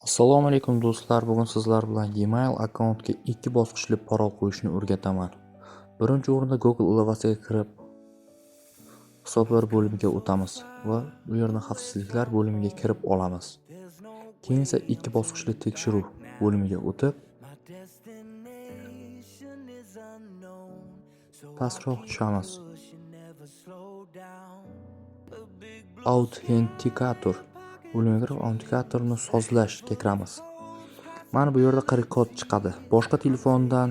Assalomu alaykum do'stlar, bugun sizlar bilan Gmail akkauntga ikki bosqichli parol qo'yishni o'rgataman. Birinchi o'rinda Google ilovasiga kirib, hisoblar bo'limiga o'tamiz va u yerda xavfsizliklar bo'limiga kirib olamiz. Keyin esa ikki bosqichli tekshiruv bo'limiga o'tib, pastroq tushamiz. Autentikator bo'limiga kirib, autentikatorni sozlashga kiramiz. Mana bu yerda 40 kod chiqadi. Boshqa telefondan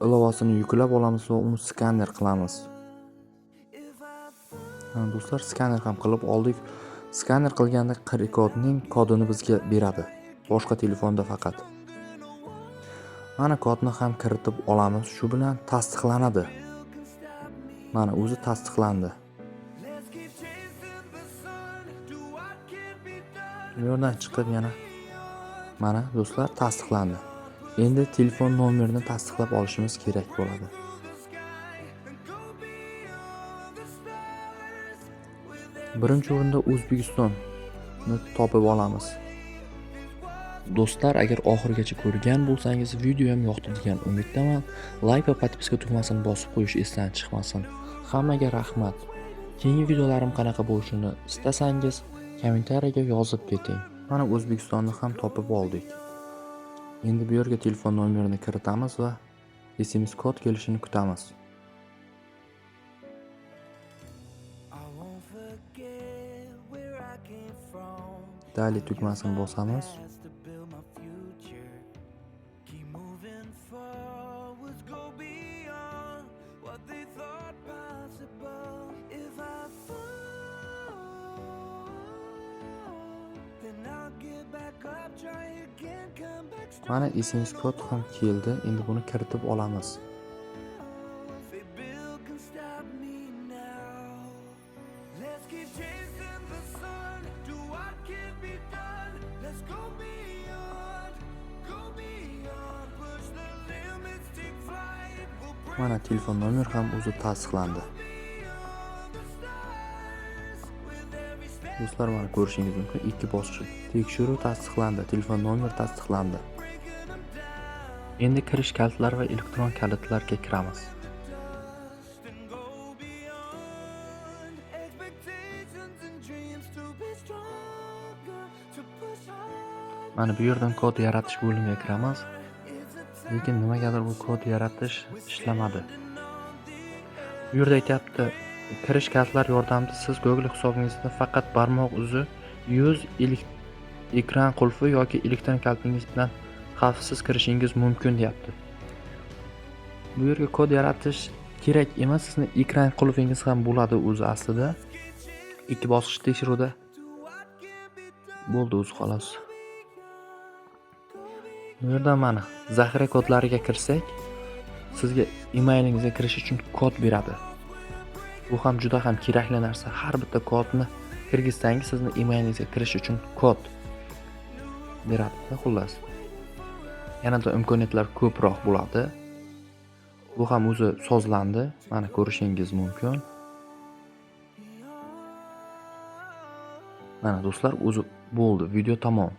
ilovasini yuklab olamiz va uni skaner qilamiz. Mana do'stlar, skaner ham qilib oldik. Skaner qilganda 40 kodning kodini bizga beradi. Boshqa telefonda faqat. Mana kodni ham kiritib olamiz. Shu bilan tasdiqlanadi. Mana o'zi tasdiqlandi. Bu yerdan chiqib yana mana do'stlar tasdiqlandi. Endi telefon nomerini tasdiqlab olishimiz kerak bo'ladi. Birinchi o'rinda O'zbekistonni topib olamiz. Do'stlar, agar oxirigacha ko'rgan bo'lsangiz, video ham yoqdi degan umiddaman. Like va podpiska tugmasini bosib qo'yish esdan chiqmasin. Hammaga rahmat. Keyingi videolarim qanaqa bo'lishini istasangiz, kommentariyaga yozib keting. Mana O'zbekistonni ham topib oldik. Endi bu yerga telefon nomerini kiritamiz va SMS kod kelishini kutamiz. Dali tugmasini bosamiz. Mana SMS kod ham keldi. Endi buni kiritib olamiz. Mana telefon nomer ham o'zi tasdiqlandi. Do'stlar, mana ko'rishingiz mumkin, ikki bosqichli tekshiruv tasdiqlandi, telefon nomer tasdiqlandi. Endi kirish kalitlari va elektron kalitlarga kiramiz. Mana bu yerdan kod yaratish bo'limiga kiramiz. Lekin nimagadir bu kod yaratish ishlamadi. Bu yerda aytyapti, kirish kalitlar yordamida siz Google hisobingizda faqat barmoq izi, yuz, ekran qulfi yoki elektron kalitingiz bilan xavfsiz kirishingiz mumkin deyapti. Bu yerga kod yaratish kerak emas, sizni ekran qulfingiz ham bo'ladi o'zi aslida. Ikki bosqich tekshiruvda bo'ldi o'zi xolos. Bu yerdan mana zaxira kodlariga kirsak, sizga emailingizga kirish uchun kod beradi. Bu ham juda ham kerakli narsa. Har bitta kodni kirgizsangiz, sizni emailingizga kirish uchun kod beradi, xullas. Yanada imkoniyatlar ko'proq bo'ladi. Bu ham o'zi sozlandi. Mana ko'rishingiz mumkin. Mana do'stlar, o'zi bo'ldi. Video tamom.